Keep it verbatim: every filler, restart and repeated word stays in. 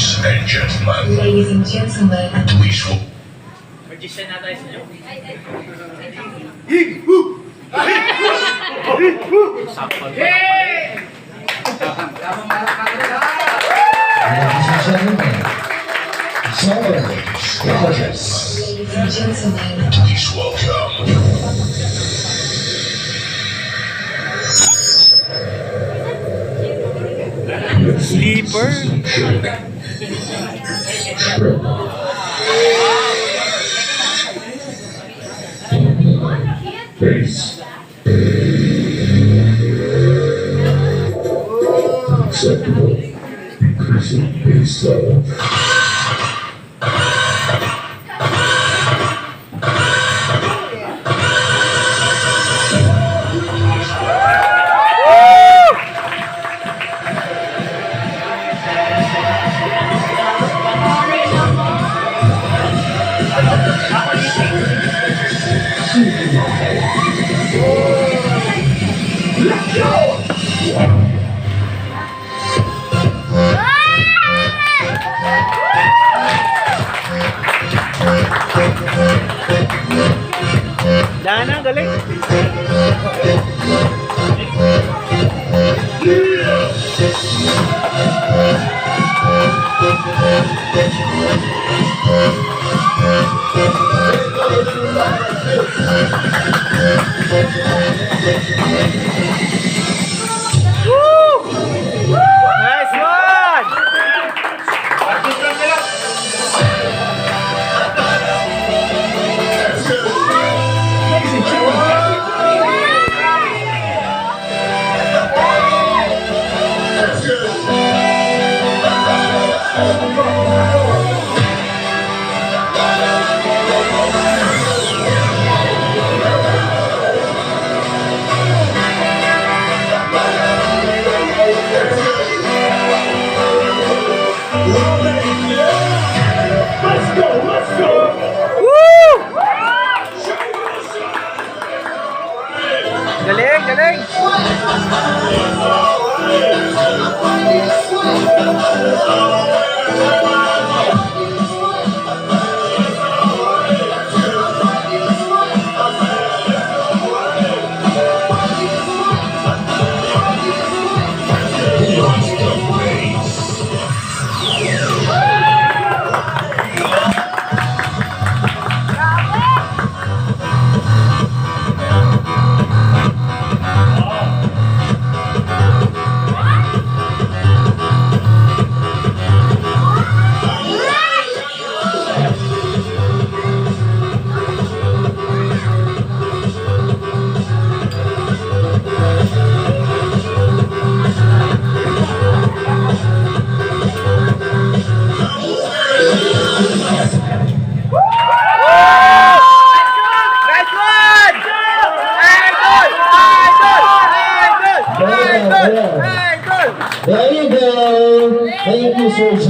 Ladies and gentlemen, ladies and gentlemen, please wa- Magician na tayo sa inyo. Ladies and gentlemen, Zobra Squadrons. Ladies and gentlemen, please welcome. Sleeper. Bass. Acceptable. Increasing bass level. Dana, galing. Woo! Nice one! Let's go, let's go. Woo! Galing, galing. There you go. Thank you, sir.